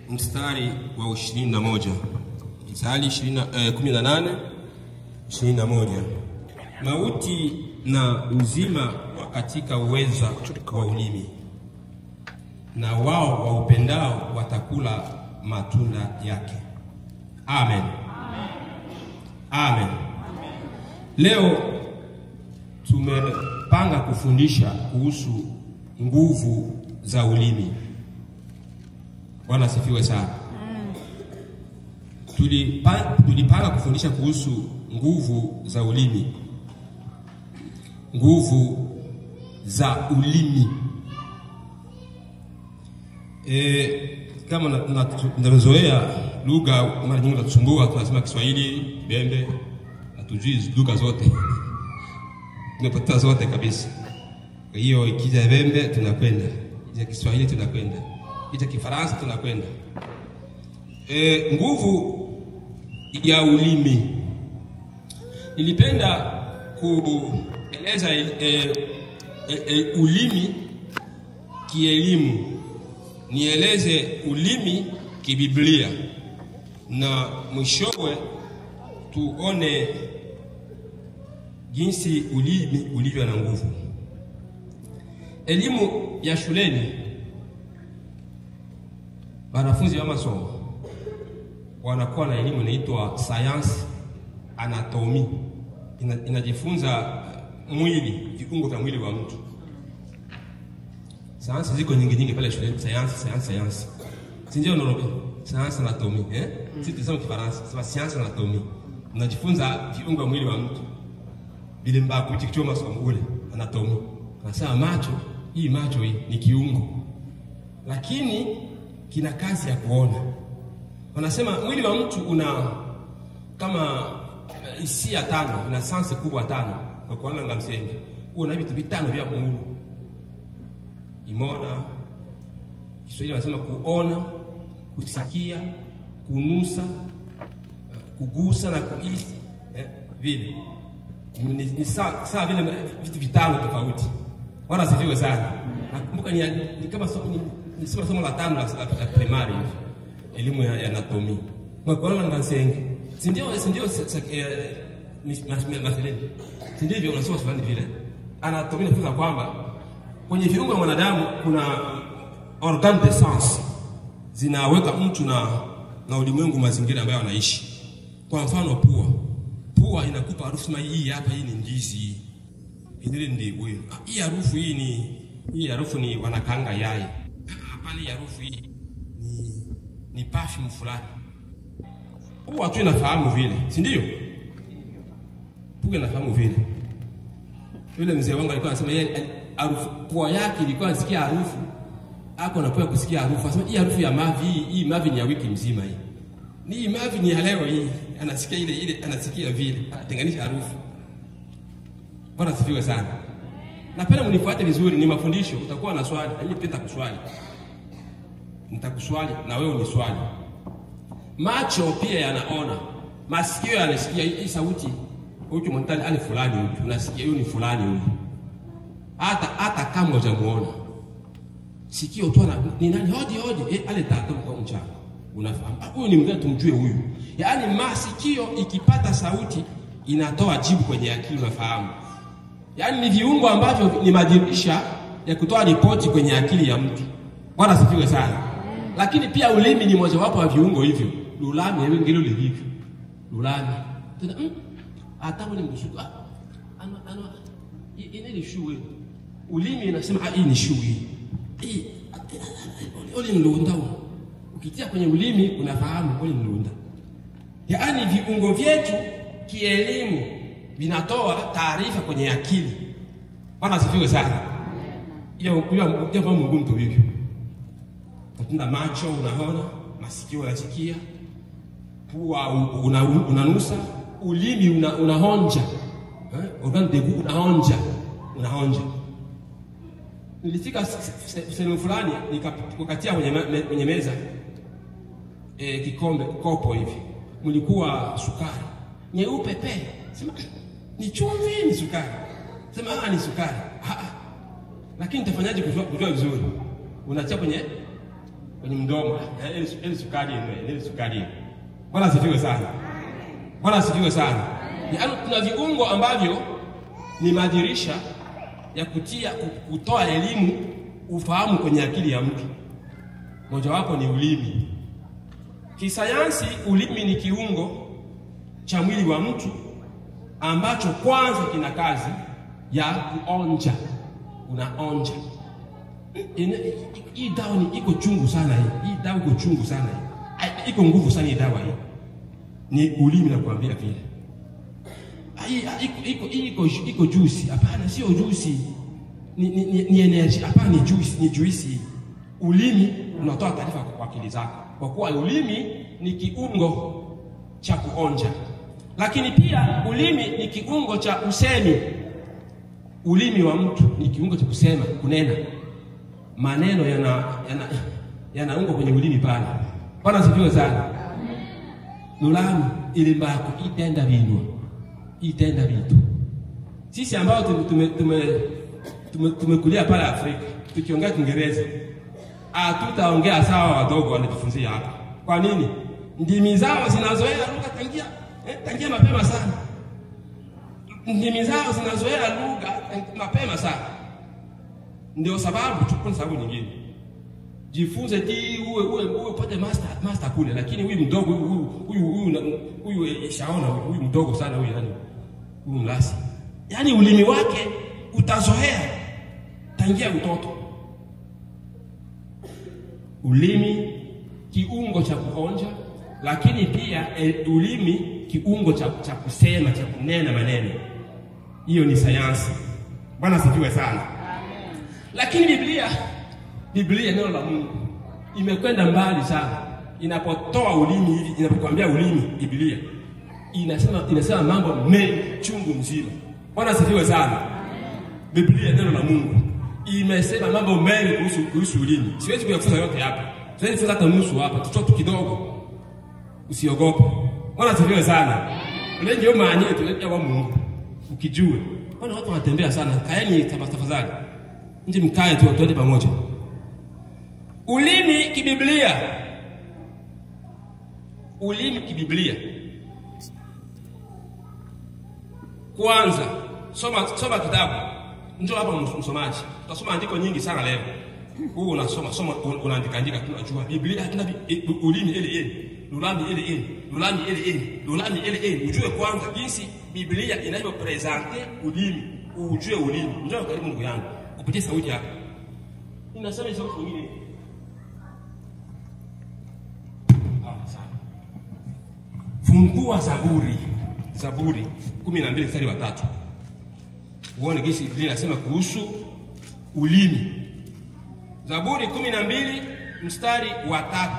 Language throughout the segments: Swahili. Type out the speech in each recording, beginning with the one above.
mstari wa 21. Mithali 18 21. Mauti na uzima katika uweza wa ulimi, na wao waupendao watakula matunda yake. Amen. Amen. Amen. Leo tumepanga kufundisha kuhusu nguvu za ulimi. Bwana asifiwe sana. Tulipanga kufundisha kuhusu nguvu za ulimi. Nguvu za ulimi. Kama tunazoea lugha mara nyingi tunasumbua, tunasema Kiswahili, Bembe, hatujui lugha zote. Tunapata zote kabisa. Kwa hiyo ikija Bembe tunakwenda, ikija Kiswahili tunakwenda, ikija Kifaransa tunakwenda. Nguvu ya ulimi. Nilipenda kueleza ulimi kielimu. Nieleze ulimi kibiblia, na mwishowe tuone jinsi ulimi ulivyo na nguvu. Elimu ya shuleni, wanafunzi wa masomo wanakuwa na elimu inaitwa science anatomy. Inajifunza mwili, viungo vya mwili wa mtu. Sayansi ziko nyingi nyingi pale shuleni, sayansi sayansi sayansi. Si ndio norobe? Sayansi anatomy, eh? Si tuseme Kifaransa, sema science anatomy. Unajifunza viungo vya mwili wa mtu. Bila mbako kuchikichoma masomo ule anatomy. Anasema macho, hii macho hii ni kiungo. Lakini kina kazi ya kuona. Wanasema mwili wa mtu una kama hisia tano, una sense kubwa tano. Kwa kuona ngamsenge. Una vitu vitano vya Mungu. Imona, Kiswahili wanasema kuona, kusikia, kunusa, kugusa na kuhisi, vile. Ni saa vile vitu vitano tofauti. Bwana asifiwe sana. Nakumbuka ni kama ni somo la tano la primary hivi. Elimu ya anatomy. Mwakoona ngasenge. Si ndio maseleni. Si ndio unasoma fulani vile. Anatomy inafunza kwamba kwenye viungo vya mwanadamu kuna organ de sens zinaweka mtu na ulimwengu, mazingira ambayo anaishi. Kwa mfano pua. Pua inakupa harufu, sema hii hapa hii ni ndizi. Hii ndi huyu. Hii harufu hii ni hii harufu ni wanakanga yai. Hapana, hii harufu hii ni perfume fulani. Pua tu inafahamu vile, si ndio? Pua inafahamu vile. Yule mzee wangu alikuwa anasema yeye harufu pua yake ilikuwa anasikia harufu. Hapo anapoa kusikia harufu. Anasema hii harufu ya mavi, hii mavi ni ya wiki mzima hii. Ni hii mavi ni ya leo hii. Anasikia ile anasikia vile. Anatenganisha harufu. Bwana asifiwe sana. Napenda mnifuate vizuri, ni mafundisho, utakuwa na swali, mimi pia nitakuswali. Nitakuswali na wewe uniswali. Macho pia yanaona, masikio yanasikia hii sauti. Huyu mtani ali fulani huyu, unasikia huyu ni fulani huyu. Hata kama hujamuona. Sikio tu ni nani hodi hodi, ale tatu kwa mchana. Unafahamu. Huyu ni mgeni, tumjue huyu. Yaani masikio ikipata sauti inatoa jibu kwenye akili, unafahamu. Yaani ni viungo ambavyo ni madirisha ya kutoa ripoti kwenye akili ya mtu. Bwana asifiwe sana. Lakini pia ulimi ni mojawapo wa viungo hivyo. Lulami wewe ngilo lilivyo. Lulami. Tena hata wewe mshuku. Ano ine ni shuwe. Ulimi inasema hii ni shuwe. Hii uli mlunda. Ukitia kwenye ulimi unafahamu uli mlunda. Yaani viungo vyetu kielimu vinatoa taarifa kwenye akili. Bwana asifiwe sana. Hiyo hiyo Mungu mtu hivyo. Utunda macho unaona, masikio unasikia, pua unanusa, ulimi unahonja. Organe de goût unaonja, unaonja. Nilifika sehemu fulani nikapatia kwenye meza kikombe kopo hivi. Mlikuwa sukari nyeupe pe. Sema ni chumvi ni sukari. Sema ni sukari. Lakini nitafanyaje kujua vizuri? Unatia kwenye Kwenye mdomo, ile sukari ile, ile sukari. Bwana asifiwe sana. Bwana asifiwe sana. Yaani tuna viungo ambavyo ni madirisha ya kutia kutoa elimu, ufahamu kwenye akili ya mtu. Mojawapo ni ulimi. Kisayansi, ulimi ni kiungo cha mwili wa mtu ambacho kwanza kina kazi ya kuonja. Unaonja. Hii dawa ni iko chungu sana hii. Hii dawa iko chungu sana hii. Iko nguvu sana hii dawa hii. Ni ulimi na kuambia vile. Iko juice. Hapana, sio juice. Ni energy. Hapana, ni juice, ni juice. Ulimi unatoa taarifa kwa akili zako. Kwa kuwa ulimi ni kiungo cha kuonja. Lakini pia ulimi ni kiungo cha usemi. Ulimi wa mtu ni kiungo cha kusema, kunena. Maneno yanaungwa kwenye ulimi pale. Bwana asifiwe sana. Lulami ilimbako itenda binwa. Itenda vitu. Sisi ambao tumekulia pale Afrika, tukiongea Kiingereza, hatutaongea sawa wadogo wanajifunzia hapa. Kwa nini? Ndimi zao zinazoea lugha tangia mapema sana. Ndimi zao zinazoea lugha mapema sana. Ndio sababu tukuna sababu nyingine. Jifunze ti uwe upate master kule, lakini huyu mdogo huyu shaona huyu mdogo sana huyu, yani huyu mlasi. Yaani ulimi wake utazoea tangia utoto. Ulimi kiungo cha kuonja, lakini pia ulimi kiungo cha kusema, cha kunena maneno. Hiyo ni sayansi. Bwana asifiwe sana. Lakini Biblia neno la Mungu imekwenda mbali sana. Inapotoa ulimi hivi, inapokuambia ulimi, Biblia inasema mambo mengi chungu mzima. Bwana asifiwe sana. Biblia neno la Mungu imesema mambo mengi kuhusu ulimi. Siwezi kuyafunza yote hapa. Siwezi kufunza hata nusu hapa, tuchoto kidogo. Usiogope. Bwana asifiwe sana. Ndio maana yetu ya Mungu. Ukijue. Bwana watu wanatembea sana. Kaeni tafadhali. Nje mkae tu tuende pamoja. Ulimi kibiblia. Ulimi kibiblia. Kwanza, soma kitabu. Njoo hapa msomaji. Tutasoma andiko nyingi sana leo. Huu unasoma, soma unaandika andika, tunajua Biblia hatuna ulimi ile ile. Lulami ile ile, lulami ile ile, lulami ile ile. Ujue kwanza jinsi Biblia inavyopresente ulimi. Ujue ulimi. Njoo karibu ndugu yangu. Kupitia sauti yako. Inasema sauti nyingine. Sawa. Fungua Zaburi. Zaburi 12 mstari wa 3. Uone jinsi Biblia inasema kuhusu ulimi. Zaburi 12 mstari wa 3.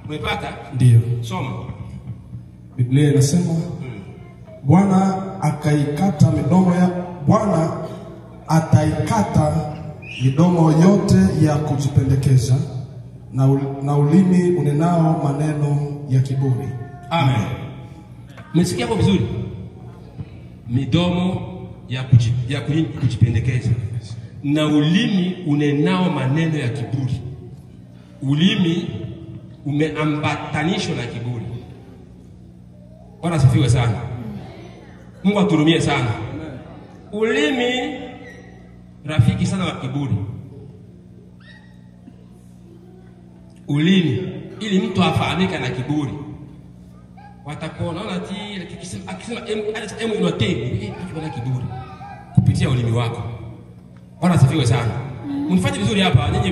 Umepata? Ndio. Soma. Biblia inasema Bwana akaikata midomo ya Bwana ataikata midomo yote ya kujipendekeza na ulimi unenao maneno ya kiburi. Amen. Umesikia hapo vizuri? Midomo ya kujipendekeza na ulimi unenao maneno ya kiburi. Ulimi umeambatanishwa na kiburi. Bwana asifiwe sana. Mungu aturumie sana. Ulimi rafiki sana wa kiburi. Ulimi ili mtu afahamike na kiburi. Watakuona ona ti akisema emu inotegu, akiwa na kiburi kupitia ulimi wako. Bwana asifiwe sana. Mnifuate vizuri hapa nyinyi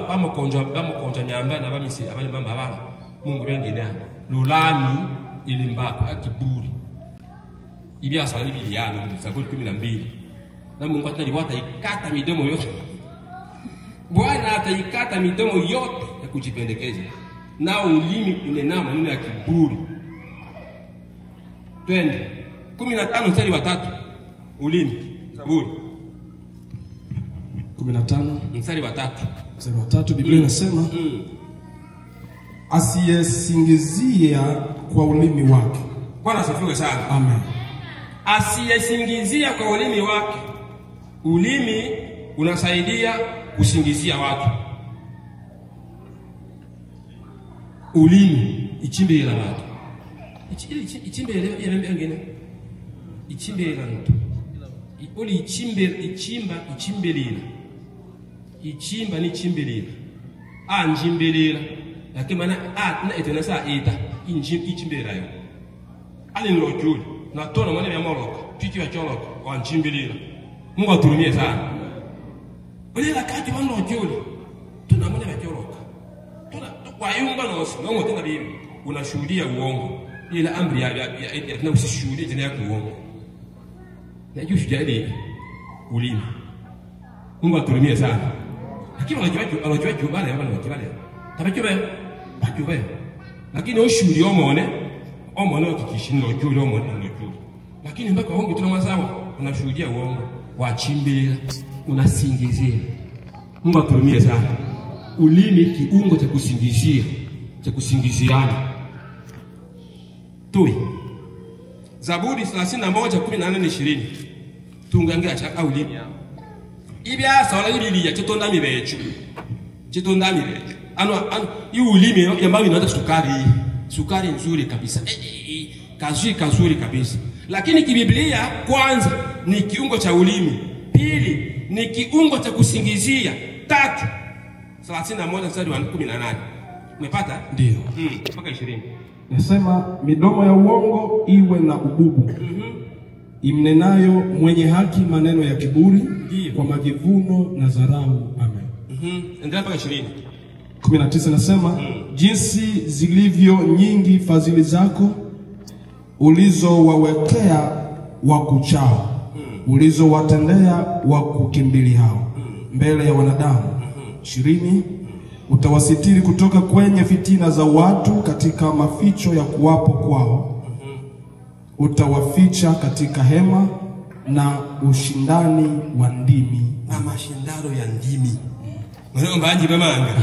bamokonja nyamba na bamisi abali mama abala. Mungu bengenea. Lulami ilimbako kiburi. Ibia sala Biblia ni Zaburi 12. Na Mungu ataliwata ikata midomo yote. Bwana ataikata midomo yote ya kujipendekeza. Na ulimi unenao maneno ya kiburi. Twende 15 mstari wa 3. Ulimi Zaburi 15 mstari wa 3. Mstari wa 3 Biblia inasema asiyesingizia kwa ulimi wake. Bwana asifiwe sana. Amen. Asiyesingizia kwa ulimi wake. Ulimi unasaidia kusingizia watu. Ulimi ichimbela watu. Ichimbela yengene. Ichimbela nto. Uli ichimbela ichimba ichimbelila. Ichimba ni chimbelila. A njimbelila. Lakini maana a na etena sa eta ichimbela yo. Ali nlojuli na tona mwana ya moroko. Titi ya choloko wa njimbelila. Mungu aturumie sana. Ule wakati wa nlojuli tuna mwana ya choloko. Tuna wayumba nosi nongo tena bibi unashuhudia uongo. Ila amri ya tena usishuhudie tena yako uongo. Na juu shujaa ulimi. Mungu aturumie sana. Lakini wanajua jubale hapa ni kibale. Tabajua bajua. Lakini ushuhudi omone ukikishindo juu omone ndio. Lakini mpaka uongo tuna masawa unashuhudia uongo wachimbila unasingizia. Mungu aturumie sana. Ulimi kiungo cha kusingizia, cha kusingiziana. Tui. Zaburi 31:18-20. Tungangira cha ulimi. Ibya sala ilili ya chitonda mibechu. Chitonda mibechu. Ano ulimi yambayo inaita sukari. Sukari nzuri kabisa. Kazuri kabisa. Lakini kibiblia kwanza ni kiungo cha ulimi. Pili ni kiungo cha kusingizia. Tatu 31:18. Umepata? Ndio. Mpaka 20. Nasema midomo ya uongo iwe na ububu. Imnenayo mwenye haki maneno ya kiburi. Ndiyo. Kwa majivuno na dharau. Amen. Endelea mpaka 20. 19 nasema jinsi zilivyo nyingi fadhili zako ulizowawekea wakuchao, ulizowatendea wakukimbiliao mbele ya wanadamu. 20 utawasitiri kutoka kwenye fitina za watu, katika maficho ya kuwapo kwao. Utawaficha katika hema na ushindani wa ndimi. Na mashindano ya ndimi. Mwanangu bamanga.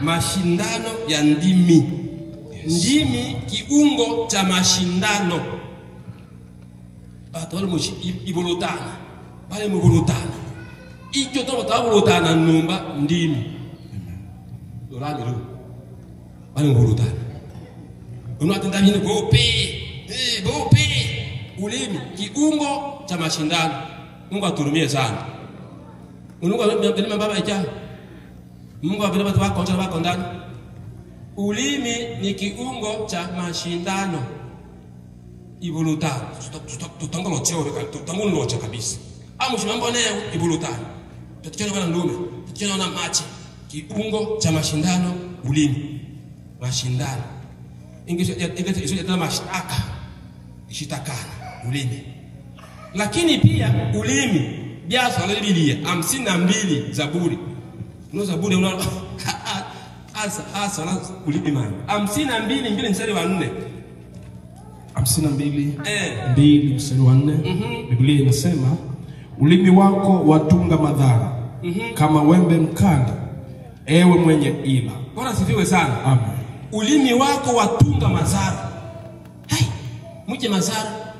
Mashindano ya ndimi. Yes. Ndimi kiungo cha mashindano. Batu wale moshi ibolotana. Bale mubolotana. Ikyo to babolotana numba ndimi. Lorani ru. Bale mubolotana. Unatenda nini gope? Gope. Ulimi kiungo cha mashindano. Mungu aturumie sana. Mungu anapenda baba acha. Mungu apenda watu wako acha wako ndani. Ulimi ni kiungo cha mashindano. Ibolotana. Tutangolocha kabisa. Amushimambo leo ibolotana. Tukiona bana ndume, tukiona na machi. Kiungo cha mashindano ulimi. Mashindano. Ingesho ya mashtaka. Ishitakana ulimi. Lakini pia ulimi biasa la Biblia 52 Zaburi. No Zaburi una asa la ulimi man. 52 mstari wa 4. 52 mstari wa 4. Biblia inasema ulimi wako watunga madhara kama wembe mkali, ewe mwenye ila. Bwana sifiwe sana. Amen. Ulimi wako watunga madhara. Hai, muje madhara.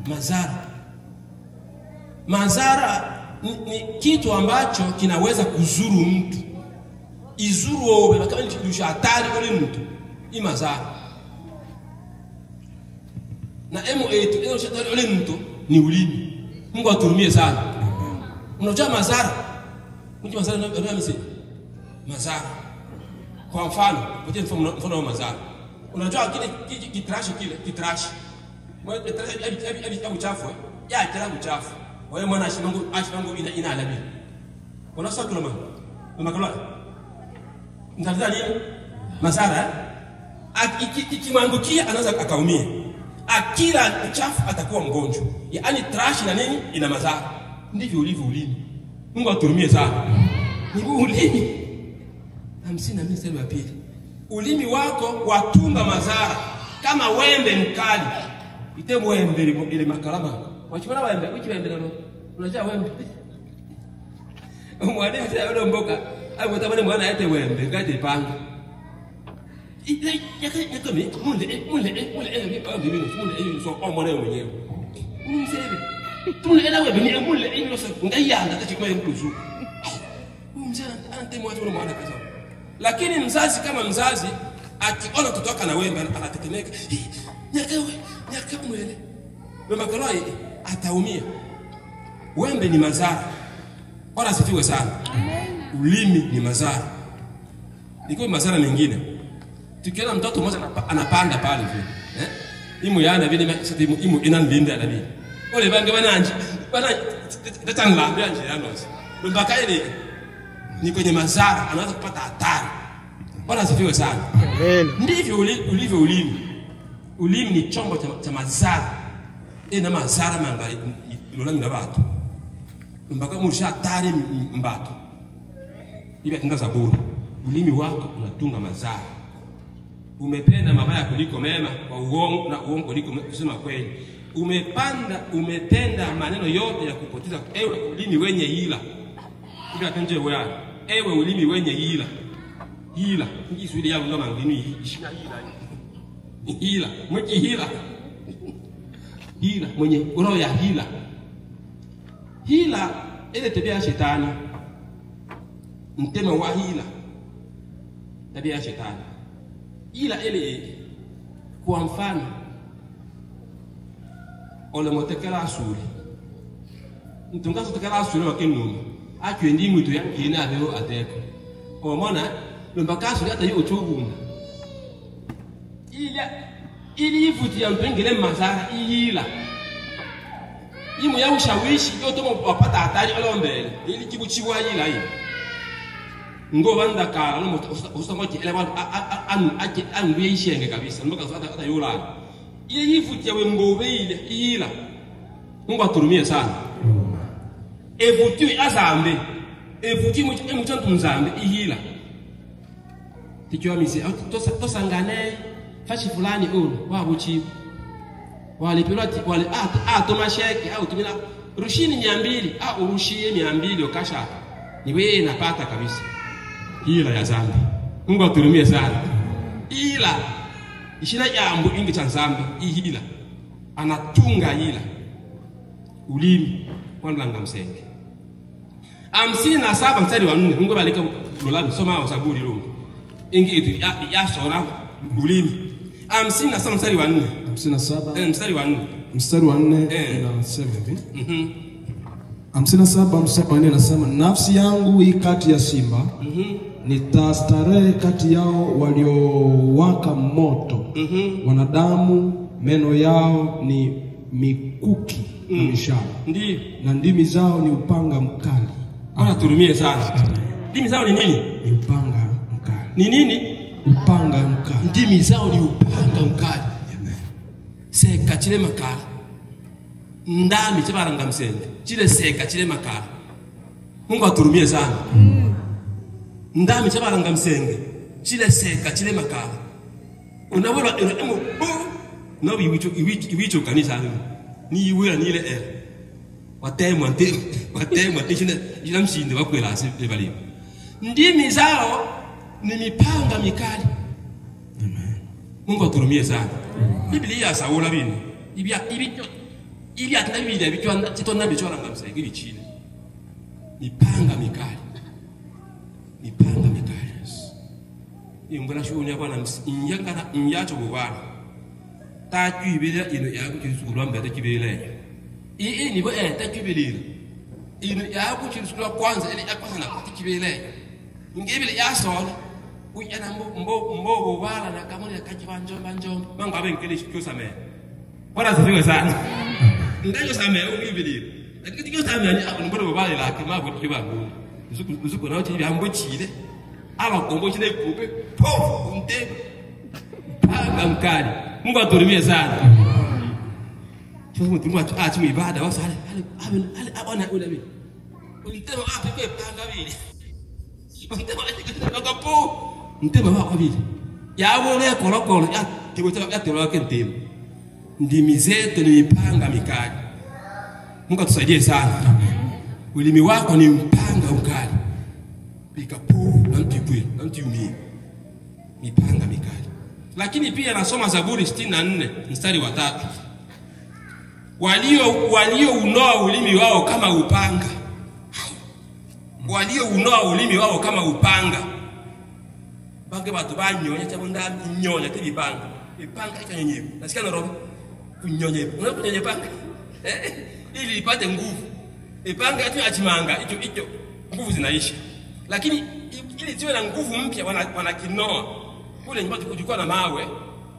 Madhara. Madhara ni kitu ambacho kinaweza kuzuru mtu. Izuru wewe kama ni kitu hatari kwa mtu. Ni madhara. Na emo etu eno shetani ole mtu ni ulimi. Mungu aturumie sana. Unajua madhara? Unajua madhara ndio mimi. Madhara. Kwa mfano, pote mfano wa madhara. Unajua kile kitrash kile, kitrash. Mwe trash abi uchafu. Ya trash uchafu. Wewe mwana ashimangu ina alabi. Unasema kula mama. Unakola. Ndazali nini? Madhara. Ikimwangukia anaweza akaumia. Akila uchafu atakuwa mgonjwa. Yaani trash na nini ina madhara. Ndivyo ulivyo ulimi. Mungu aturumie sana. Ni ulimi. 52 mstari wa pili. Ulimi wako watunga madhara kama wembe mkali. Ite wembe ile makalama. Wachimana wembe, uchi wembe nalo. Unajua wembe. Mwalimu sasa yule mboka, alipotamani mwana aite wembe, kaite panga. Lakini mzazi kama mzazi Akiona mtoto wake na wembe anatetemeka. Nyakawe, nyakamwele. Mama ataumia. Wembe ni madhara. Bwana asifiwe sana. Ulimi ni madhara. Iko madhara mengine. Tukiona mtoto mmoja anapanda pale vile. Eh? Imu yana vile imu inanlinda na vile. Ole bange bananje. Bananje tatanla nje yanosi. Mpaka ile ni kwenye madhara, anaweza kupata hatari. Bwana asifiwe sana. Amen. Ndivyo ulivyo ulimi. Ulimi ni chombo cha madhara. Ina madhara mangali lolami na watu. Mpaka mwisho hatari mbato. Ibe kinga Zaburi. Ulimi wako unatunga madhara. Umependa mabaya kuliko mema, kwa uongo na uongo kuliko kusema kweli. Umependa maneno yote ya kupoteza. Ewe ulimi wenye hila. Ibe atenje wewe. Ewe ulimi wenye hila. Hila. Kiswahili yao ndo mangini ishina hila. Hila, mwenye hila. Hila, mwenye roho ya hila. Hila ile tabia ya shetani. Mtema wa hila. Tabia ya shetani. Hila ile kwa mfano ole motekela asuri. Mtungaso tekela asuri wakenuma. Akwendi mwitu yakina abeo ateko. Omona lombakaso hata yo chobunga. Ila ili ifuti ya mpengele mazara ila. Imu ya ushawishi yotomo wapata hatari olombele. Ili kibuchiwa ila hii. Ngo banda kala no usangoje ele anu ake anu yishenge kabisa mpaka hata yola. Ili ifuti ya wembobe ile ila. Mungu aturumie sana. Evuti azambe. Evuti muchantu mzambe ihila. Tikiwa misi tosangane fashi fulani uno wabuchi. Walipelwa wale tomasheke au tumina rushini 200 au urushie 200 ukasha. Ni wewe napata kabisa. Hila ya zambi. Mungu aturumie sana. Ila ishina jambo ingi cha zambi ihila. Anatunga hila. Ulimi wanlanga msenge. 57 mstari wa 4. Mungu balika lolami soma Zaburi lungu. Ingi itu ya sora ulimi. 57 mstari wa 4. 57 mstari wa 4. Mstari wa 4 inasema hivi. 57 mstari wa 4 inasema nafsi yangu i kati ya simba. Nitastarehe kati yao waliowaka moto. Wanadamu meno yao ni mikuki na mishale. Ndiyo. Na ndimi zao ni upanga mkali. Bwana turumie sana. Ndimi zao ni nini? Ni upanga mkali. Ni nini? Upanga mkali. Ndimi zao ni upanga mkali. Amen. Seka chile makala. Ndami chibaranga msende. Chile seka chile makala. Mungu aturumie sana. Ndami chibaranga msende. Chile seka chile makala. Unawela emu bu. No iwicho kanisa ni iwira ni ile eh. Watemwa nte shina mshinde wakwela sebali. Ndimi zao ni mipanga mikali. Amen. Mungu aturumie sana. Biblia saula bini. Ibia ibia tena bichwa chitona bichwa ranga msenge bichile. Mipanga mikali. Mipanga mikali. Ingona shughuli bwana msinyanga nyacho bwana. Ta jubile ino ya kuchisulwa mbele kibele. Ii ni bo ta jubile. Ino ya kuchisulwa kwanza ile ya kwanza na kibele. Ngebile ya sola. Uyana mbo mbo bala na kamoni kaji banjomba njomba. Mangu abe nkele shikyo same. Bwana asifiwe sana. Ndayo same ungibile. Lakini tikyo same ani mbona bala la kama bo kiba ngu. Uzuko na chili ambo chile. Aba kombo chile kupe. Pof unte. Panga mkali. Mungu aturumie sana. Sasa mtu acha ibada wasa ale ale abana ule bi. Ulitema ape pe panga bili. Ulitema akapo. Mtema wa bili. Ya wole kolokolo ya tibo ya tibo yake ntema. Ndimi zetu ni mipanga mikali. Mungu atusaidie sana. Ulimi wako ni mpanga mkali. Pika pu na mtipwe na mtiumie. Mipanga mikali. Lakini pia nasoma Zaburi 64 mstari wa 3. Walio unoa ulimi wao kama upanga. Walio unoa ulimi wao kama upanga. Bange watu banyonya cha bunda nyonya te bipanga. Bipanga hicho nyenyewe. Nasikia na roho kunyonya. Unaweza kunyonya panga. Ili ipate nguvu. Ipanga tu achimanga hicho hicho nguvu zinaisha. Lakini ili ziwe na nguvu mpya wanakinoa. Kule nyumbani kulikuwa na mawe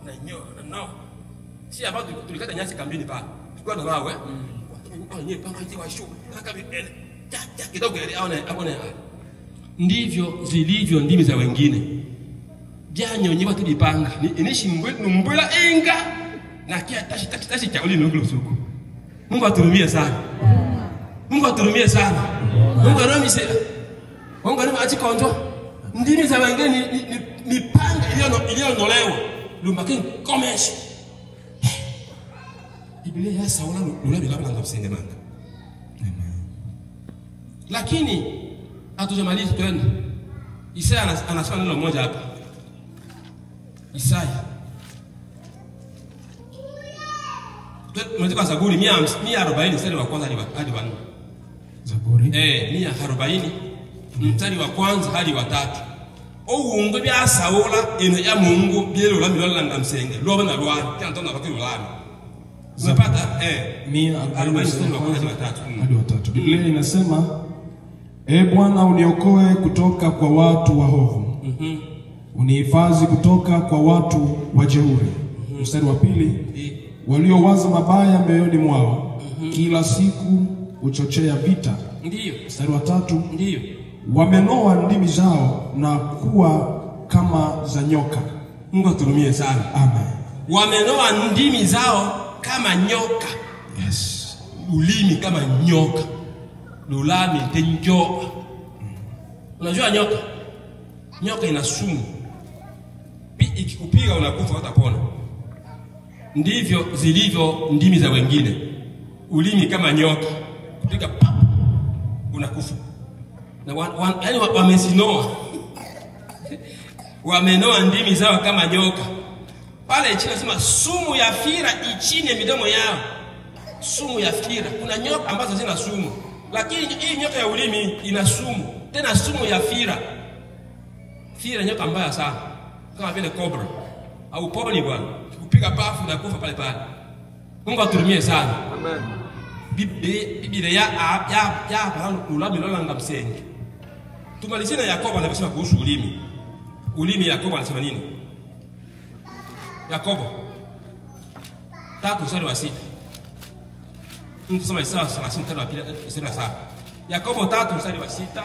na nyoa na no. Si hapa tulikata nyasi kambini pale. Tulikuwa na mawe. Watu panga hizi washu. Kaka kidogo ile aone. Ndivyo zilivyo ndimi za wengine. Byanyonyi watu bipanga. Inishi mbwela inga na kia tashi tashi tashi cha uli nungulu suku. Mungu aturumie sana. Mungu aturumie sana. Mungu aromise. Mungu arome achikonjo. Ndimi za wengine ni mipanga iliyonolewa. Lumaki komesha. Biblia ya saula lulabi labda ngapsende manga. Amen. Lakini hatujamaliza twende. Isaya anasema neno moja hapa. Isaya. Tunataka Zaburi 140 mstari wa kwanza hadi wa 4. Zaburi 140 mstari wa kwanza hadi wa 3. Owungu bya saula ino ya Mungu byelo la msenge loba na lwa tantona bakilulana. Unapata 140 mstari wa kwanza hadi wa 3. Biblia inasema, E Bwana uniokoe kutoka kwa watu waovu. Unihifadhi kutoka kwa watu wajeuri. Mstari wa 2, waliowaza mabaya mioyoni mwao, kila siku huchochea vita. Ndiyo. Mstari wa 3, ndiyo, wamenoa ndimi zao na kuwa kama za nyoka. Mungu aturumie sana. Amen. Wamenoa ndimi zao kama nyoka. Yes. Ulimi kama nyoka. Lulami tenjo. Unajua nyoka? Nyoka ina sumu. Ikikupiga unakufa, hutapona. Ndivyo zilivyo ndimi za wengine. Ulimi kama nyoka. Kupiga pap unakufa. Na yaani wamezinoa. Wamenoa ndimi zao kama nyoka. Pale chini nasema sumu ya fira ichine midomo yao. Sumu ya fira. Kuna nyoka ambazo zina sumu. Lakini hii nyoka ya ulimi ina sumu. Tena sumu ya fira. Fira nyoka mbaya sana. Kama vile cobra. Au poni bwana. Kupiga pafu na kufa pale pale. Mungu aturumie sana. Amen. Biblia ya lulami lolanga msenge. Tumalizie na Yakobo anasema kuhusu ulimi. Ulimi Yakobo anasema nini? Yakobo 3:6. Mtusoma Isaya 33:7. Yakobo 3:6.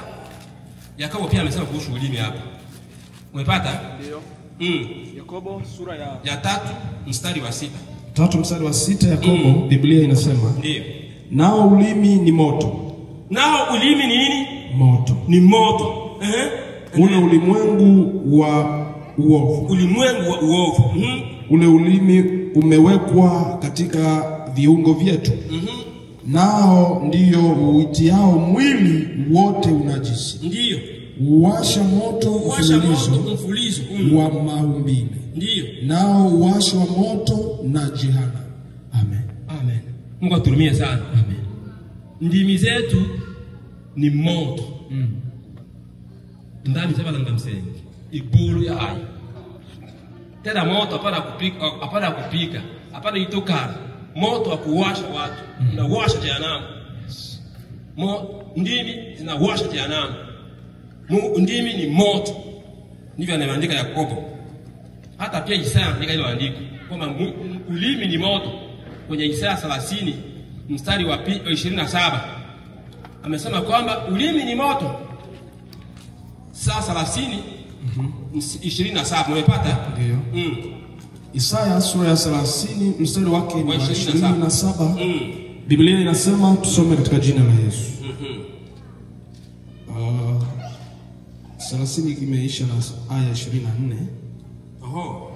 Yakobo pia amesema kuhusu ulimi hapa. Umepata? Ndio. Yakobo sura ya 3:6. 3:6 Yakobo, Biblia inasema, ndio, nao ulimi ni moto. Nao ulimi ni nini? Moto. Ni moto. Ule ulimwengu wa uovu. Ulimwengu wa uovu. Ule ulimi umewekwa katika viungo vyetu. Nao ndio uitiao mwili wote unajisi. Ndio. Uwasha moto mfululizo wa maumbile. Ndio. Nao uwasha moto na jehanamu. Amen. Amen. Mungu aturumie sana. Amen. Ndimi zetu ni moto. Ndani sema ngamsengi. Ibulu ya hai. Tena moto hapana kupika, hapana kupika, hapana itokana. Moto wa kuwasha watu, unawasha jehanamu. Ndimi zinawasha jehanamu. Ndimi ni moto. Ndivyo anaandika Yakobo. Hata pia Isaya anaandika hilo andiko kwamba ulimi ni moto. Kwenye Isaya 30 mstari wa 27 amesema kwamba ulimi ni moto. Isaya 30:27 umepata? Ndio. Isaya sura ya 30 mstari wake ni 27. Biblia inasema, tusome katika jina la Yesu. 30 imeisha na aya 24. Oho.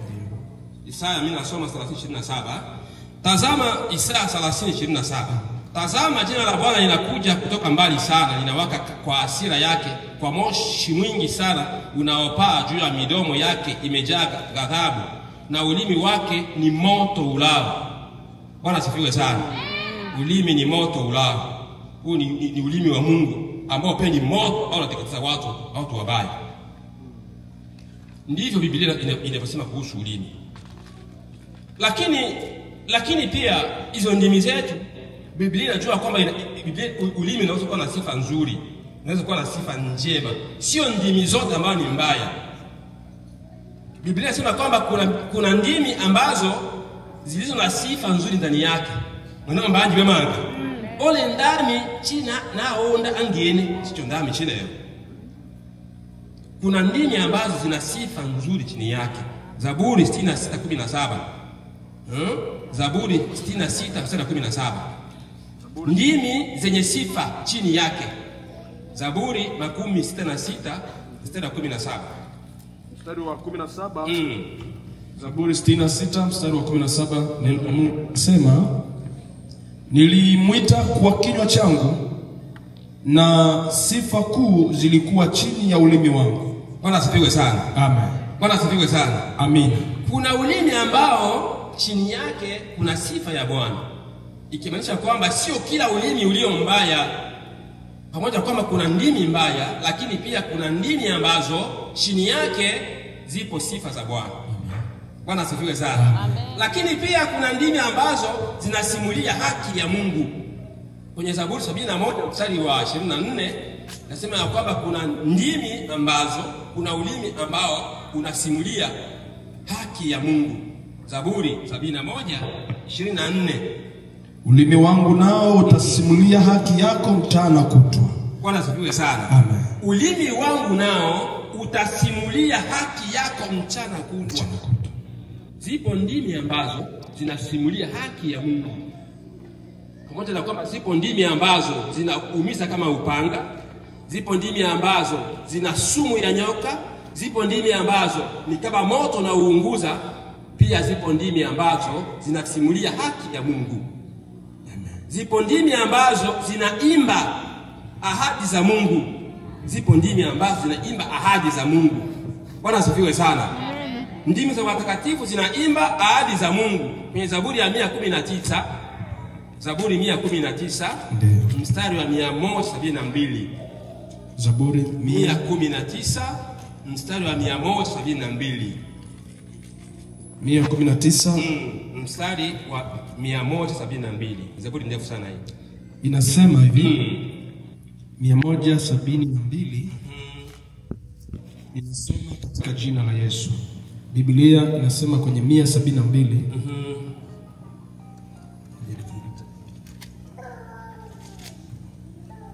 Isaya mimi nasoma 30:27. Tazama Isaya 30:27. Tazama jina la Bwana linakuja kutoka mbali sana, linawaka kwa hasira yake, kwa moshi mwingi sana unaopaa juu ya midomo yake, imejaa ghadhabu, na ulimi wake ni moto ulao. Bwana asifiwe sana. Ulimi ni moto ulao. Huu ni ulimi wa Mungu ambao pia ni moto au unateketeza watu wabaya. Ndivyo Biblia inavyosema kuhusu ulimi. Lakini pia hizo ndimi zetu, Biblia inajua kwamba ulimi unaweza kuwa na sifa nzuri, unaweza kuwa na sifa njema. Sio ndimi zote ambazo ni mbaya. Biblia inasema kwamba kuna ndimi ambazo zilizo na sifa nzuri ndani yake. Mwana mbanji wemanga. Ole ndami china na onda angene, sicho ndami china yo. Kuna ndimi ambazo zina sifa nzuri chini yake. Zaburi 66:17. Zaburi 66:17. Ndimi zenye sifa chini yake. Zaburi 66:17. Mstari wa 17. Zaburi 66 mstari wa 17, neno la Mungu sema, nilimwita kwa kinywa changu na sifa kuu zilikuwa chini ya ulimi wangu. Bwana asifiwe sana. Amen. Bwana asifiwe sana. Amina. Kuna ulimi ambao chini yake kuna sifa ya Bwana. Ikimaanisha kwamba sio kila ulimi ulio mbaya. Pamoja kwamba kuna ndimi mbaya, lakini pia kuna ndimi ambazo chini yake zipo sifa za Bwana. Bwana asifiwe sana. Amen. Lakini pia kuna ndimi ambazo zinasimulia haki ya Mungu. Kwenye Zaburi 71 mstari wa 24 nasema ya kwamba kuna ndimi ambazo, kuna ulimi ambao unasimulia haki ya Mungu. Zaburi 71:24. Ulimi wangu nao utasimulia haki yako mchana kutwa. Bwana asifiwe sana. Amen. Ulimi wangu nao utasimulia haki yako mchana kutwa. Zipo ndimi ambazo zinasimulia haki ya Mungu. Pamoja na kwamba zipo ndimi ambazo zinaumiza kama upanga, zipo ndimi ambazo zina sumu ya nyoka, zipo ndimi ambazo ni kama moto na uunguza, pia zipo ndimi ambazo zinasimulia haki ya Mungu. Amen. Zipo ndimi ambazo zinaimba ahadi za Mungu. Zipo ndimi ambazo zinaimba ahadi za Mungu. Bwana asifiwe sana. Amen. Ndimi za watakatifu zinaimba ahadi za Mungu. Kwenye Zaburi ya 119, Zaburi 119 mstari wa 172. Zaburi 119 mstari wa 172. 119 mstari wa 172. Zaburi ndefu sana hii. Inasema hivi 172 inasema katika jina la Yesu. Biblia inasema kwenye 172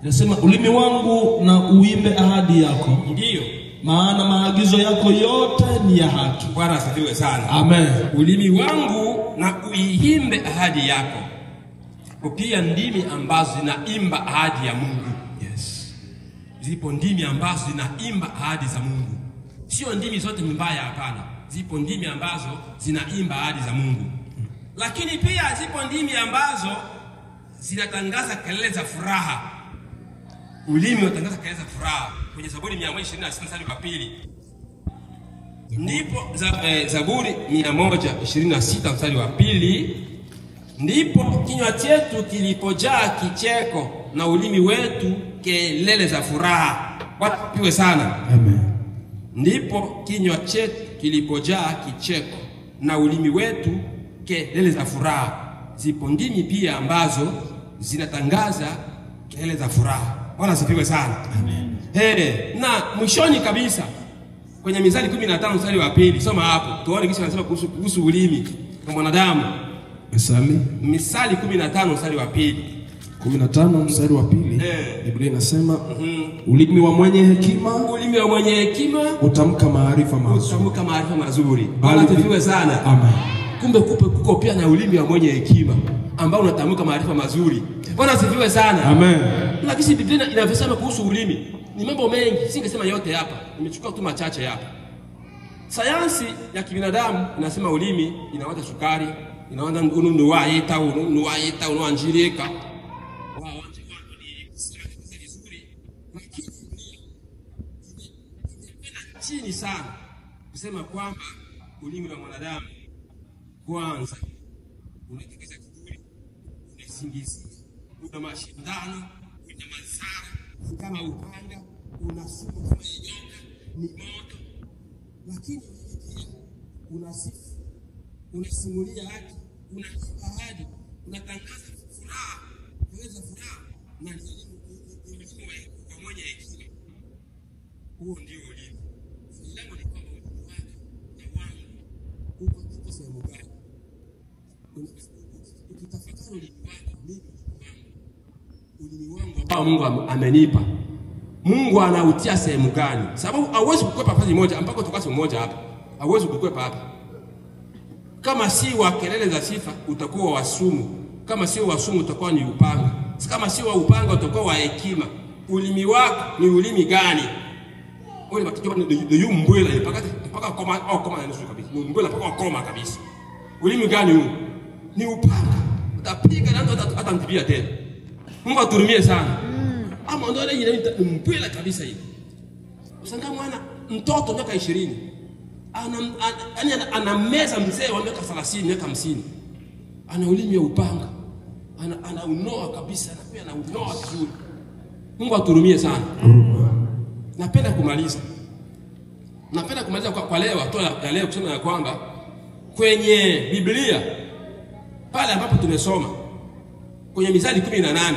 inasema ulimi wangu na uimbe ahadi yako. Ndiyo. Maana maagizo yako yote ni ya haki. Bwana asifiwe sana. Amen. Ulimi wangu na uimbe ahadi yako. Pia ndimi ambazo zinaimba ahadi ya Mungu. Yes. Zipo ndimi ambazo zinaimba ahadi za Mungu. Sio ndimi zote ni mbaya, hapana. Zipo ndimi ambazo zinaimba ahadi za Mungu. Lakini pia zipo ndimi ambazo zinatangaza kelele za furaha. Ulimi unatangaza kelele za furaha. Kwenye Zaburi 126 mstari wa 2. Ndipo Zaburi 126 mstari wa 2, ndipo kinywa chetu kilipojaa kicheko na ulimi wetu kelele za furaha. Bwana asifiwe sana. Amen. Ndipo kinywa chetu kilipojaa kicheko na ulimi wetu kelele za furaha. Zipo ndimi pia ambazo zinatangaza kelele za furaha. Bwana asifiwe sana. Amen. Hey, na mwishoni kabisa kwenye Mithali 15 mstari wa 2, soma hapo tuone kisha anasema kuhusu ulimi wa mwanadamu. Mithali 15 mstari wa 2. 15 mstari wa 2. Biblia inasema ulimi wa mwenye hekima, ulimi wa mwenye hekima utamka maarifa mazuri. Utamka maarifa mazuri. Bwana asifiwe sana. Amen. Kumbe kuko pia na ulimi wa mwenye hekima ambao unatamka maarifa mazuri. Bwana asifiwe sana. Amen. Lakini Biblia inavyosema kuhusu ulimi ni mambo mengi, singesema yote hapa. Nimechukua tu machache hapa. Sayansi ya kibinadamu inasema ulimi inawacha sukari, inawacha ununuaita, ununuaita, unuanjirika. Chini sana kusema kwamba ulimi wa mwanadamu kwanza unatekeza kiburi, unasingizia, una mashindano, una mazara kama upanga, una sumu kama nyoka, ni moto. Lakini unasifu, unasimulia haki, unatoa ahadi, unatangaza furaha, kuweza furaha na ulimi wa mwenye hekima. Huo ndio ulimi. Swali langu ni kwamba ulimi wako na wangu uko sehemu gani? Ukitafakari ulimi wako, mimi ulimi wangu ambao Mungu amenipa, Mungu anautia sehemu gani? Sababu hauwezi kukwepa fasi moja mpaka utoka sehemu moja hapa. Hauwezi kukwepa hapa. Kama si wa kelele za sifa utakuwa wa sumu. Kama si wa sumu utakuwa ni upanga. Kama si wa upanga utakuwa wa hekima. Ulimi wako ni ulimi gani? Ule matoto ni yumbwela mpaka koma au koma na nusu kabisa. Ni mbwela mpaka koma kabisa. Ulimi gani huu? Ni upanga. Utapiga na mtu atamtibia tena. Mungu aturumie sana. Ama ndio ile mbwela kabisa hivi. Usanga mwana mtoto miaka 20 ana meza mzee wa miaka 30, miaka 50. Ana ulimi wa upanga. Anaunoa kabisa na pia anaunoa vizuri. Mungu aturumie sana. Napenda kumaliza. Napenda kumaliza kwa leo, hatua ya leo kusema ya kwamba kwenye Biblia pale ambapo tumesoma kwenye Mithali 18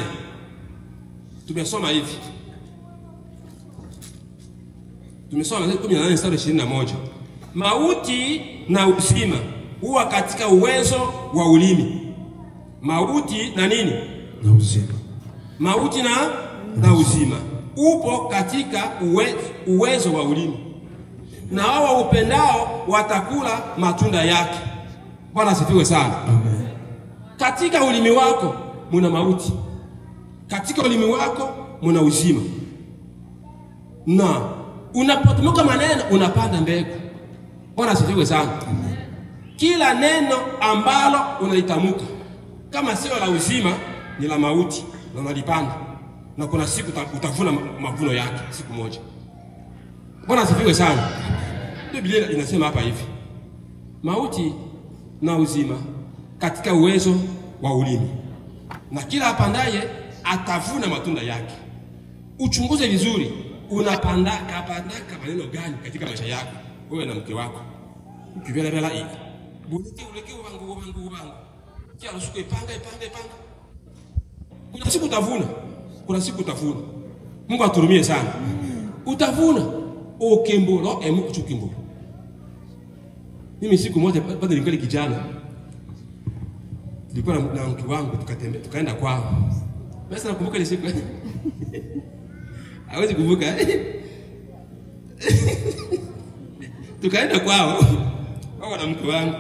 tumesoma hivi. Tumesoma Mithali 18 mstari 21. Mauti na uzima huwa katika uwezo wa ulimi. Mauti na nini? Na uzima. Mauti na uzima upo katika uwezo wa ulimi. Na hao upendao watakula matunda yake. Bwana asifiwe sana. Amen. Katika ulimi wako muna mauti. Katika ulimi wako muna uzima. Na unapotumika maneno unapanda mbegu. Bwana asifiwe sana. Amen. Kila neno ambalo unalitamka kama sio la uzima ni la mauti na unalipanda. Na kuna siku utavuna mavuno yake siku moja. Bwana asifiwe sana. Biblia inasema hapa hivi. Mauti na uzima katika uwezo wa ulimi. Na kila apandaye atavuna matunda yake. Uchunguze vizuri, unapandaka pandaka maneno gani katika maisha yako wewe na mke wako. Ukibela bela hii. Buleke uleke wangu wangu wangu. Kila siku ipanga ipanga ipanga. Kuna siku utavuna. Kuna siku utavuna. Mungu aturumie sana. Utavuna okembolo emu kuchukimbo. Mimi siku moja bado ningali kijana. Nilikuwa na mke wangu tukatembea tukaenda kwao. Basi nakumbuka ile siku. Hawezi kuvuka. Tukaenda kwao. Wao na mke wangu.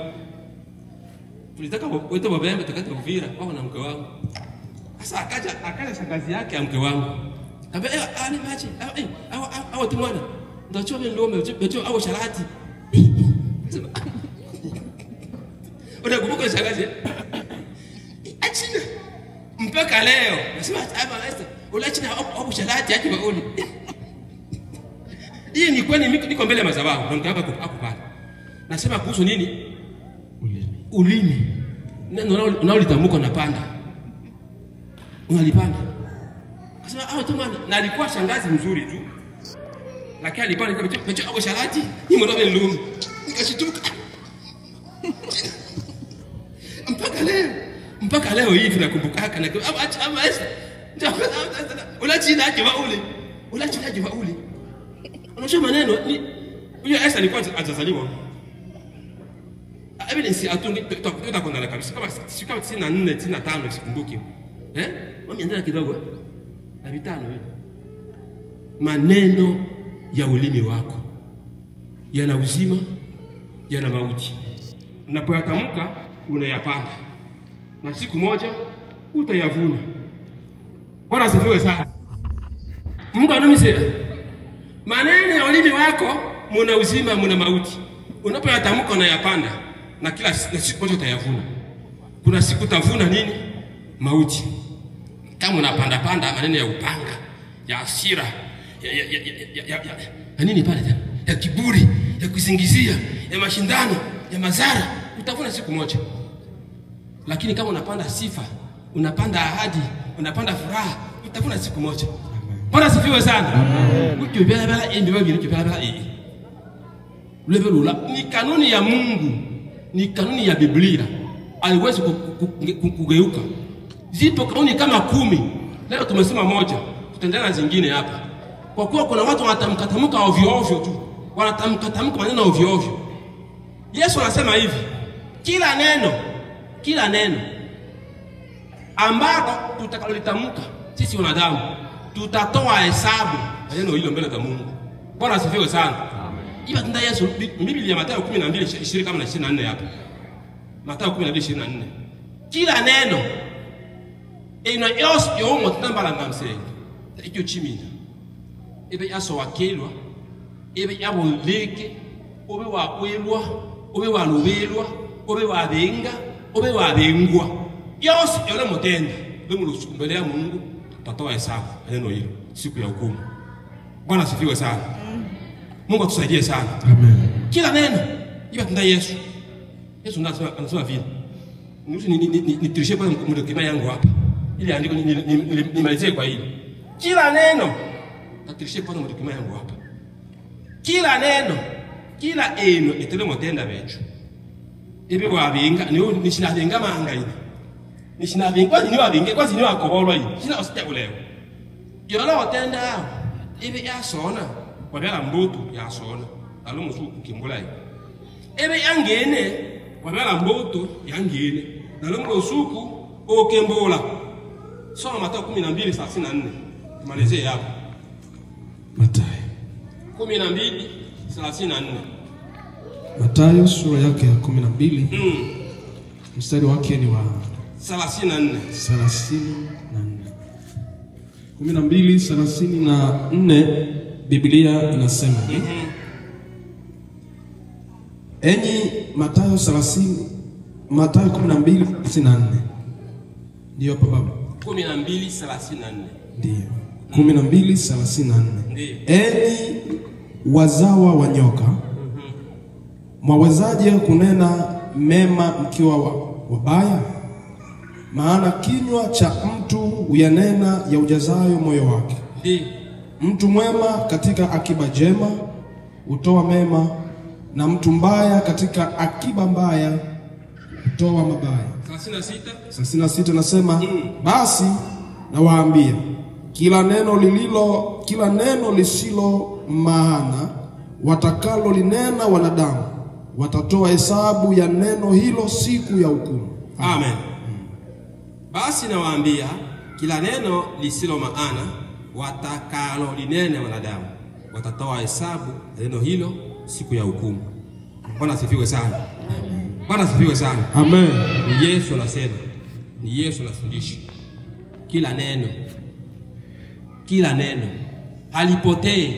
Tulitaka wote wabembe tukaenda Uvira, wao na mke wangu. Sasa akaja shangazi yake ya mke wangu. Kaambia ani maji, au tu mwana. Ndio chome ndome, ndio au sharati. Unakumbuka shangazi? Achina. Mpaka leo nasema hapa Esther, ulachina au sharati aje bauli. Hii ni kwani niko mbele ya madhabahu na mke wangu hapo pale. Nasema kuhusu nini? Ulimi. Ulimi. Neno unalitamka unapanda. Unalipanda. Akasema ah tu mwana, na alikuwa shangazi mzuri tu. Lakini alipanda kama au sharati, ni mwana ndumu. Nikashituka. Mpaka leo hivi nakumbukaka na ama Esther. Ulachina aje waule. Ulachina aje waule. Unajua maneno ni huyo Esther alikuwa hajazaliwa. Evidence atungi tutakondana kabisa kama sika 94 95 sikumbuki. Mimi endelea kidogo. Na vitano hivi. Maneno ya ulimi wako yana uzima, yana mauti. Unapoyatamka unayapanda. Na siku moja utayavuna. Bwana asifiwe sana. Mungu anumise. Maneno ya ulimi wako muna uzima, muna mauti. Unapoyatamka unayapanda na kila siku moja utayavuna. Kuna siku utavuna nini? Mauti. Kama unapanda panda maneno ya upanga, ya hasira, ya nini pale tena? Ya kiburi, ya kusingizia, ya mashindano, ya madhara, utavuna siku moja. Lakini kama unapanda sifa, unapanda ahadi, unapanda furaha, utavuna siku moja. Bwana asifiwe sana. Lebe lula ni kanuni ya Mungu, ni kanuni ya Biblia. Haiwezi kugeuka. Zipo kanuni kama 10. Leo tumesema moja, tutaendelea na zingine hapa. Kwa kuwa kuna watu wanatamka ovyo ovyo tu. Wanatamka maneno ovyo ovyo. Yesu anasema hivi, kila neno ambalo tutakalolitamka sisi wanadamu, tutatoa hesabu ya neno hilo mbele za Mungu. Bwana asifiwe sana. Amen. Iba tunda Yesu Biblia ya Mathayo 12:20 kama na 24 hapa. Mathayo 12:24. Kila neno ina yos yomo tambala ngamsenga. Ikyo chimina. Ebe yaso wakelwa, ebe yaboleke, obe wakwelwa, obe walubelwa, obe wabenga, obe wabengwa. Yos yole mutenda, bemulusuku mbele ya Mungu tutatoa hesabu neno hilo siku ya hukumu. Bwana asifiwe sana. Mungu atusaidie sana. Amen. Kila neno iba tunda Yesu. Yesu anasema vile. Nitirishe kwa mdokima yangu hapa. Ili andiko nimalizie kwa hili. Kila neno tatirishe kwa mdokima yangu hapa. Kila neno, kila eno itele motenda becho. Ebe wabenga ni nishinabenga manga hivi. Nishinabenga kwa ni wabenga kwa ni wakobolwa hivi. Sina usitegulewa. Yola watenda ebe yasona wabela mbutu yasona. Alomusu kimbula hivi. Ebe yangene wabela mbutu yangene. Nalomusuku okembola. Soma Mathayo 12:34. Tumalizie hapo. Mathayo 12:34. Mathayo sura yake ya 12. Mstari wake ni wa 34. 34. 12:34 Biblia inasema. Enyi Mathayo 30, Mathayo 12:34. Ndio hapa baba. 12:34. Ndio. 12:34. Ndio. Enyi wazawa wa nyoka, mwawezaje kunena mema mkiwa wabaya? Maana kinywa cha mtu huyanena ya ujazayo moyo wake. Ndio. Mtu mwema katika akiba jema hutoa mema, na mtu mbaya katika akiba mbaya hutoa mabaya. 36. 36 nasema, basi nawaambia, kila neno lisilo maana watakalo linena wanadamu, watatoa hesabu ya neno hilo siku ya hukumu. Amen. Basi nawaambia, kila neno lisilo maana watakalo linena wanadamu, watatoa hesabu ya neno hilo siku ya hukumu. Bwana asifiwe sana. Bwana asifiwe sana. Amen. Ni Yesu anasema, ni Yesu anafundisha. Kila neno, kila neno halipotei,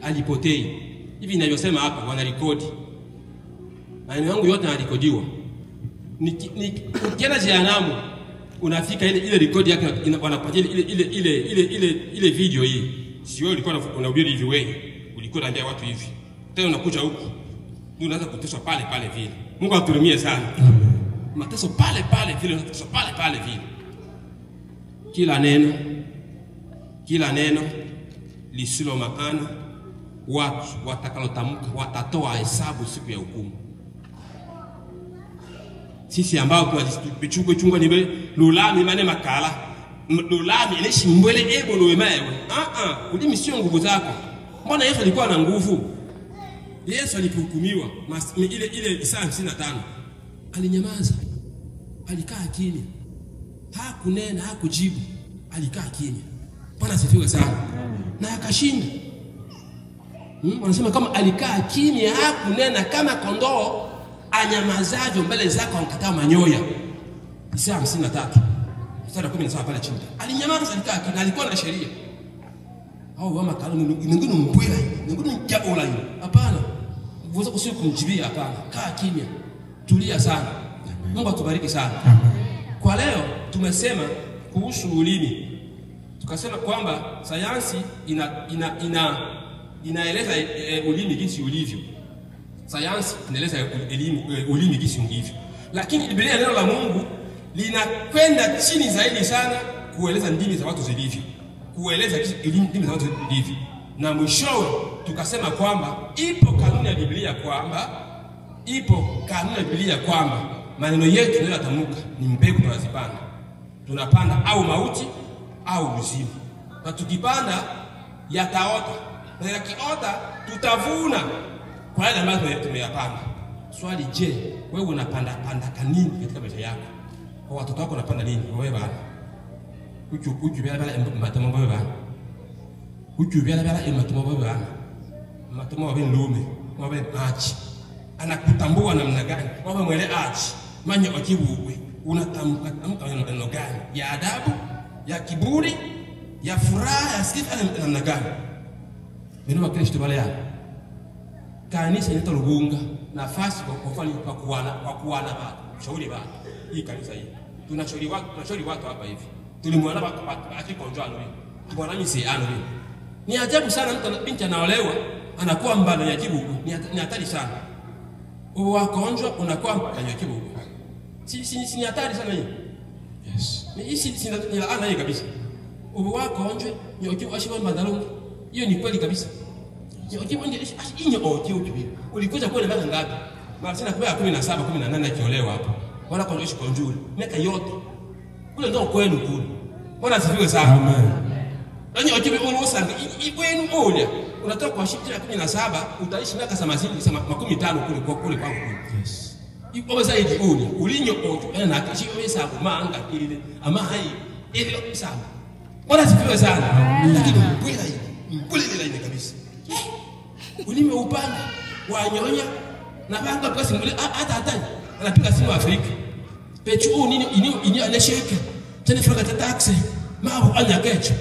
halipotei. Hivi ninavyosema hapa wanarekodi. Maneno yangu yote yanarekodiwa. Ukienda jehanamu unafika ile rekodi yake, wanakupatia ile video hii. Sio ulikuwa unahubiri hivi wewe, ulikuwa unaambia watu hivi. Tena unakuja huku, ndio unaanza kuteswa pale pale vile. Mungu atuhurumie sana. Amen. Mateso pale pale vile, mateso pale pale vile. Kila neno, kila neno lisilo maana watu watakalotamka watatoa hesabu siku ya hukumu. Sisi ambao tunajichunga chunga ni lulami mane makala, lulami ile shimbwele ebo loemewe. Ulimi sio nguvu zako. Mbona Yesu alikuwa na nguvu? Yesu alipohukumiwa ile Isaya 55 alinyamaza. Alikaa kimya. Hakunena, hakujibu. Alikaa kimya. Bwana asifiwe sana. Na akashinda. Wanasema kama alikaa kimya, hakunena kama kondoo anyamazavyo mbele zako ankataa manyoya. Isaya 53 mstari wa 17 pale chini. Alinyamaza, alikaa kimya, alikuwa na sheria. Hao wama kalo ningine mbwela, ningine njaola hiyo. Hapana. Uweza kusio kumjibia, hapana. Kaa kimya. Tulia sana. Mungu atubariki sana. Kwa leo tumesema kuhusu ulimi. Tukasema kwamba sayansi inaeleza ulimi jinsi ulivyo. Sayansi inaeleza ulimi jinsi ulivyo. Lakini Biblia, neno la Mungu, linakwenda chini zaidi sana kueleza ndimi za watu zilivyo. Kueleza ndimi za watu zilivyo. Na mwishowe tukasema kwamba ipo kanuni ya ya Biblia kwamba ipo kanuni ya Biblia kwamba maneno yetu tunayotamka ni mbegu tunazipanda. Tunapanda au mauti au uzima. Na tukipanda yataota. Na yakiota tutavuna kwa yale ambayo tumeyapanda. Swali, je, wewe unapanda panda kanini katika maisha yako? Kwa watoto wako unapanda nini? Wewe bana. Uchu bila bila matomo wewe bana. Uchu bila bila matomo wewe bana. Matomo wewe ndume, wewe achi. Anakutambua namna gani? Wewe mwele achi. Manya wakibuwe. Unatamka tamka maneno gani? Ya adabu, ya kiburi, ya furaha, ya sifa namna gani? Neno wa Kristo wale hapa. Kanisa inaitwa Rugunga, nafasi kwa kufanya kwa kuana watu, shauri watu. Hii kanisa hii. Tunashauri watu hapa hivi. Tulimwona watu akikonjoa ndio. Tulimwona mimi ano hivi. Ni ajabu sana mtu binti anaolewa, anakuwa mbana ya kibugu. Ni hatari sana. Uwakonjwa unakuwa mbana ya kibugu. Si ni hatari sana hii. Yes. Ni hii si ni laana hii kabisa. Uwakonjwe ni ukiwa ashiwa madalongo. Hiyo ni kweli kabisa. Ulikuja kwa miaka ngapi? Mara sina kwa 17, 18 akiolewa hapo. Wala kwa ishi kwa njuri. Miaka yote. Kule ndio kwenu kule. Bwana asifiwe sana. Amen. Yaani wakibe unosanga kwenu olia. Unatoka kwa shift ya 17 utaishi miaka 80, 50 kule kwa kule kwako kule. Yes. Iko zaidi olia. Ulinyo ocho na kishi wesa kumanga ile ama hai ile sana. Bwana asifiwe sana. Lakini mbwela hii. Mbwela ile kabisa. Ulimi upanga wanyonya na banga kwa simu hata anapiga simu Afrika. Pechu nini ini anasheka. Tena franga ta taxi. Mambo anyakecho.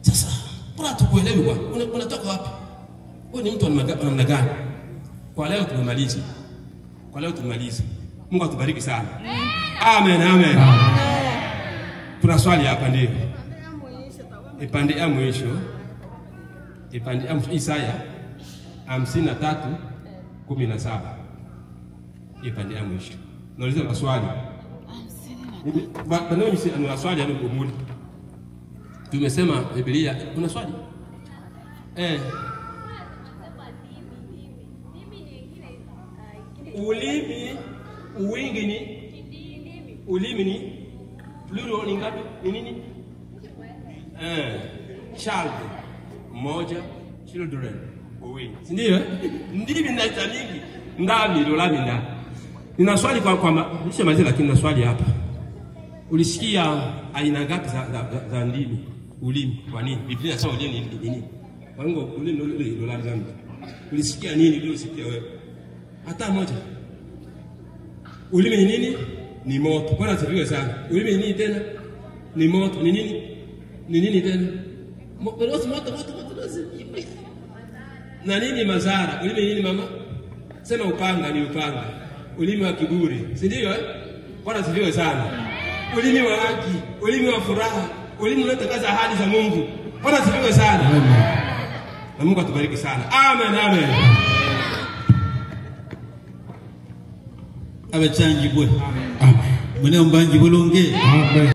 Sasa bora tukuelewe bwana. Unatoka wapi? Wewe ni mtu wa namna gani? Kwa leo tumemaliza. Kwa leo tumemaliza. Mungu atubariki sana. Amen, amen. Tuna swali hapa ndio. Ipande ya mwisho. Ipande ya mwisho Isaya 53:17. Ipande ya mwisho. Nauliza maswali. Bado ni maswali ya Mungu. Tumesema Biblia kuna swali? Ulimi wingi ni ulimi ni plural ni ngapi? Ni nini? Child moja, children wingi. Si ndio? Ndimi na mingi. Ndami lolami nda. Nina swali kwa nishamaliza lakini nina swali hapa. Ulisikia aina ngapi za ndimi? Ulimi kwa nini? Biblia inasema ulimi ni nini? Kwa hiyo ulimi ndio lolami zangu. Ulisikia nini uliosikia wewe? Hata moja. Ulimi ni nini? Ni moto. Bwana asifiwe sana. Ulimi ni nini tena? Ni moto. Ni nini? Ni nini tena? Moto moto moto. Na nini madhara? Ulimi ni nini mama? Sema upanga ni upanga. Ulimi wa kiburi. Si ndio eh? Bwana asifiwe sana. Ulimi wa haki, ulimi wa furaha, ulimi unaotangaza ahadi za Mungu. Bwana asifiwe sana. Amen. Na Mungu atubariki sana. Amen, amen. Abachanjibwe. Amen. Mune mbanji bulunge. Amen.